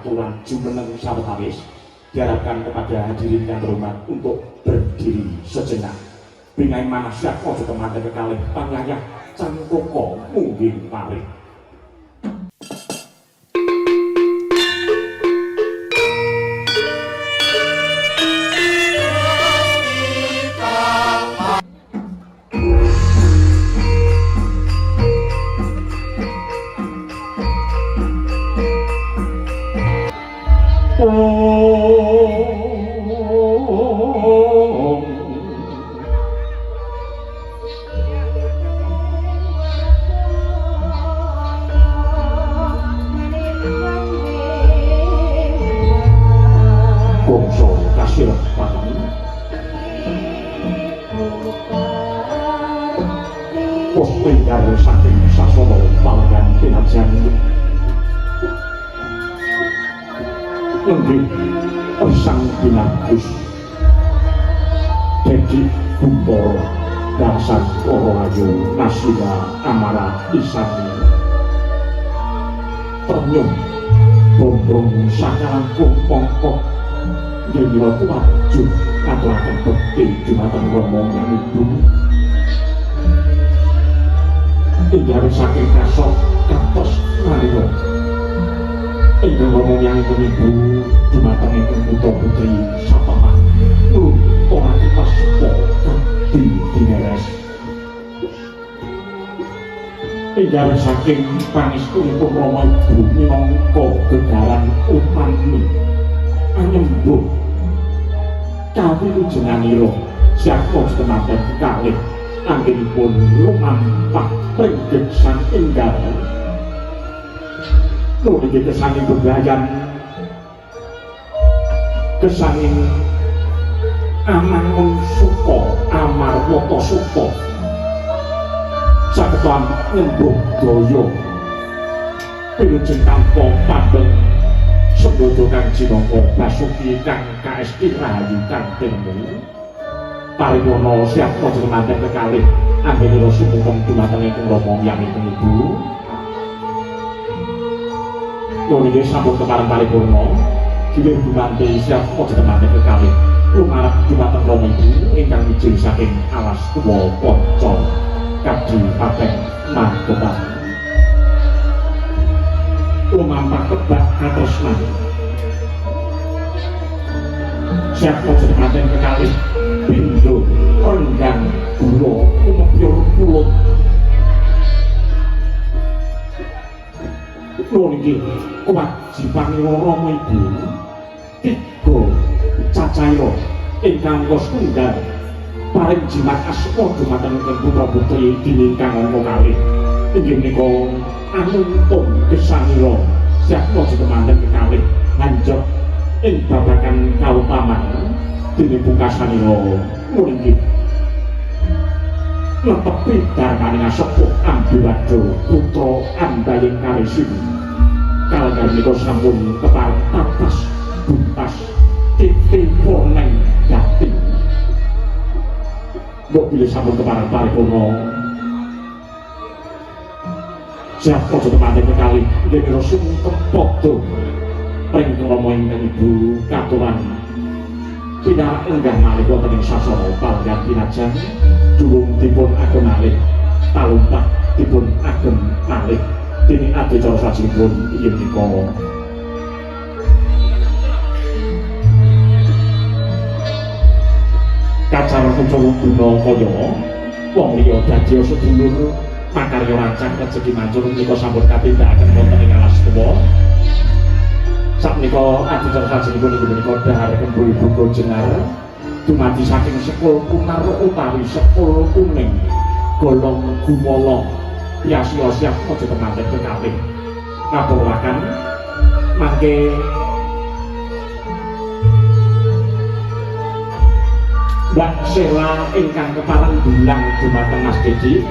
katuran jumeneng sawetawis diharapkan kepada hadirin yang terhormat untuk berdiri sejenak. Bingai manah siapa temanten kekalih panyayah cangkoko mungging parih. Bangsa kasir pateni Pos tinggal saking sasana palenggan pinajan nenggih Sang Binagus Dedi Guntoro Dasan Loro Ayu Nasila Amara Isani Ternyum Bombrong sakalangkung pongkok Nggih tuwajuh ngaturaken bekti dumateng Rama lan Ibu ingkang saking kasok katos nalika ingkang Rama yang Ibu dumateng ingkang putra putri satemah nglunturake paspa kadi dineres ingkang saking pangestunipun Rama Ibu minangka gegaran utami anyembuh kawilujenganira siapa setemanten kekalih anggenipun lumampah pringgit sang enggal niki kesaning bebrayan kesaning amangun suka amarwata suka saged nyembuh daya wilujeng tanpa pambeng sembodo kang jinangka Basuki kang kaesti rahayu kang tinemu paripurna siapa jemanten kekalih anggenira sumungkem dumateng ingkang Rama yang Ibu. Nuwun inggih sampun kepareng paripurna gilir gumanti siapa jemanten kekalih lumarep dumateng Rama Ibu ingkang mijil saking alas tuwa Panca Kadipaten Magetan lumampah kebak katresnan siapa jemanten kekalih pindho renggang gula kumepyur pulut nuwun inggih kewajibanira Rama Ibu tiga cacahira ingkang angka setunggal paring jimat asma dumateng ingkang putra putri dene ingkang angka kalih inggih menika anuntun gesangira siapa jemanten kekalih hanjot ing babagan kautaman dene pungkasanira nuwun inggih netepi darmaning asepuh Ambiwada putra Ambaying Karesin kalenggan menika sampun kepareng tatas buntas titi purneng gati mbok bilih sampun kepareng paripurna siapa temanten kekalih nggih sungkem padha pring Rama ingkang Ibu katuran pinarak lenggah malih wonten ing sasana palenggan pinajan durung dipun agem malih talumpah dipun agem malih dene adicara salajengipun inggih menika kacar kuncung guna kaya wong liya dadi sedulur makarya rancang rejeki mancur menika sampun katindakaken wonten ing alas tuwa. Sakmenika adicara salajengipun inggih menika dhahar kembul buka jenar dumadi saking sekul kunar utawi sekul kuning golong gumala piasiya siap aja temanten kekalih ngaturaken mangke Mbak Sela ingkang kepareng dulang dumateng Mas Dedi.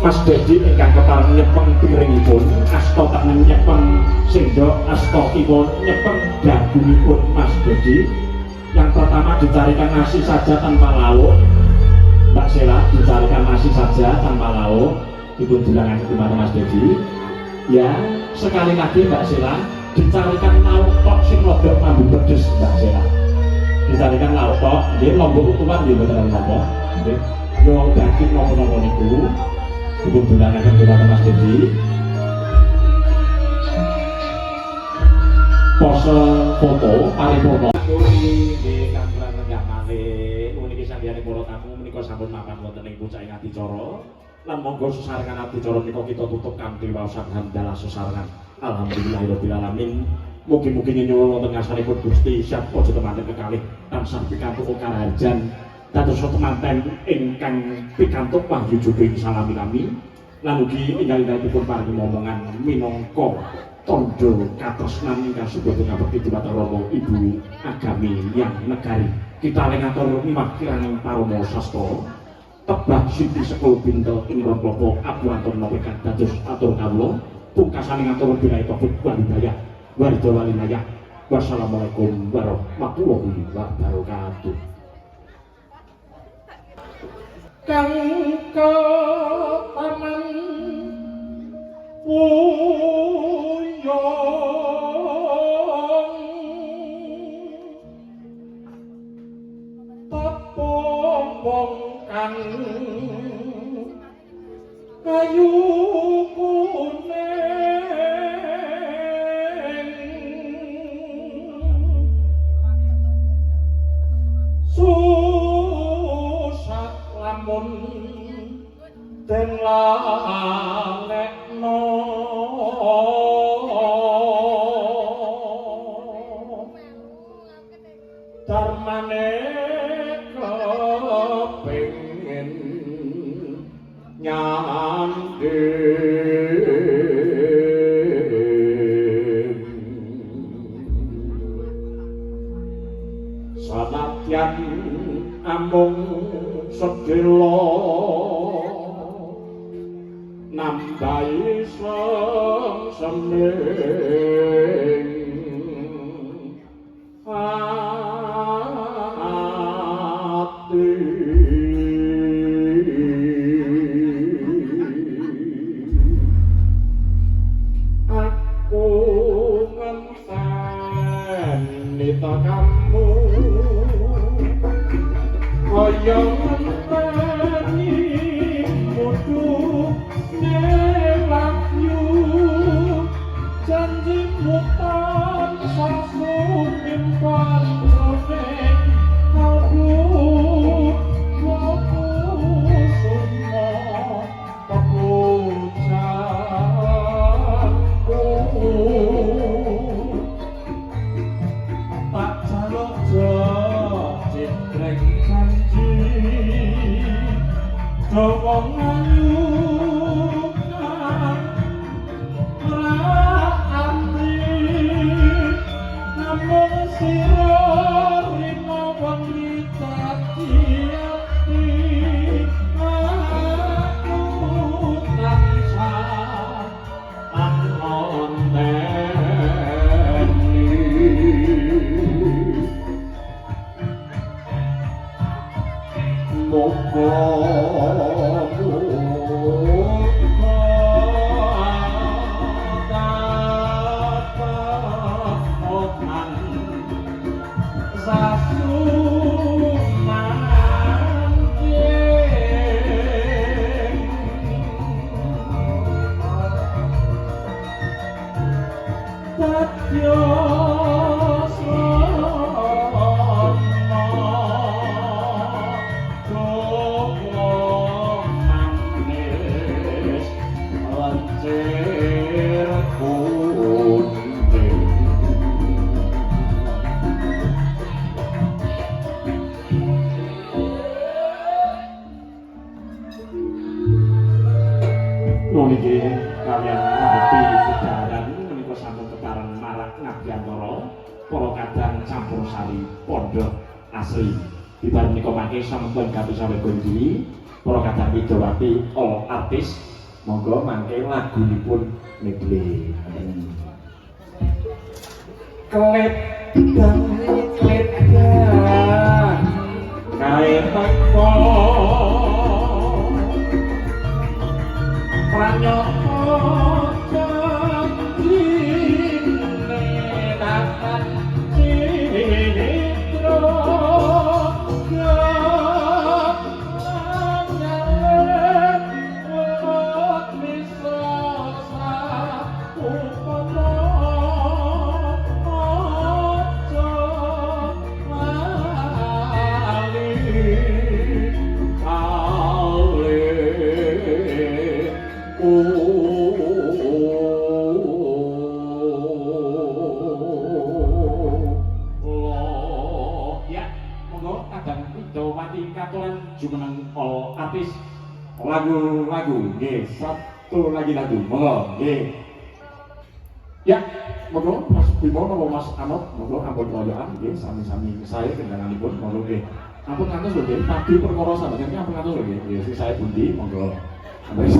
Mas Dedi ingkang kepareng nyepeng piringipun asta tengen nyepeng sendok asta kiwa nyepeng dagunipun Mas Dedi. Yang pertama dicarikan nasi saja tanpa lauk. Mbak Sela dicarikan nasi saja tanpa lauk. Dipun dulangaken dumateng Mas Dedi. Ya. Sekali lagi Mbak Sela, dicarikan lauk tok sing rada mambu pedes Mbak Sela. Dicarikan lauk tok, nggih lombok utuhan nggih mboten napa. Nggih. Yo daging napa-napa niku dipun dolanaken dumateng Mas Dedi. Pose foto paripurna. Nggih kanggo lenggah malih. Puniki sandhiyane para tamu menika sampun mapan wonten ing puncak adicara. Lan monggo sesarengan adicara menika kita tutup kanthi waosan hamdalah sesarengan. Alhamdulillahirabbil alamin. Mugi-mugi nyuwun wonten ngarsanipun Gusti siap aja temanten kekalih tansah pikantuk karaharjan dados temanten ingkang pikantuk wahyu jodho ing salami-lami lan ugi ingkang dipun paringi momongan minangka tandha katresnan ingkang subata ngabekti dumateng Rama Ibu agami yang negari. Kita lengatur miwah kiranging parama sastra tebah siti sekul bintel ing klopo abuanton napa dados atur kawula pungkasane ngatur billahi taufik wal hidayah waridho walinayah. Wassalamualaikum warahmatullahi wabarakatuh. Kang ketaman puyong tepung kang kayu kuning susah lamun den lalekno darmane kepengin nyanding sanadyan amung sedhela nambahi sengseming ati. Aku ngenteni tekamu kaya ngenteni mudune wahyu janjimu tansah sumimpan jroning kalbu kusuma tepujanku tak jaluk jitreng janji dawa ngayu kang ora ati namung sira rina wengi dadi ati aku tansah angonteni. Muga muga kapaotan sasumanjing dadya srana dawa manis lencir kuning. Nuwun iki kaliyan ngambepi dedhaharan menika sampun kepareng marak ngabiyantara para kadang campur sari pondok asri. Bibar menika mangke sampun kapisawarga inggih para kadang widawati all artis monggo mangke lagunipun medley. Kledang kledang kae teko pranyata janji lagu-lagu nggih, satu lagi lagu. Monggo nggih. Ya, monggo Mas Bimo napa Mas Anop, monggo ampun royokan nggih, sami-sami saya kendanganipun, monggo nggih. Ampun ngantos lho nggih, padu perkara sampeyan ampun ngantos lho nggih. Nggih, sing saya pundi, monggo. Sampai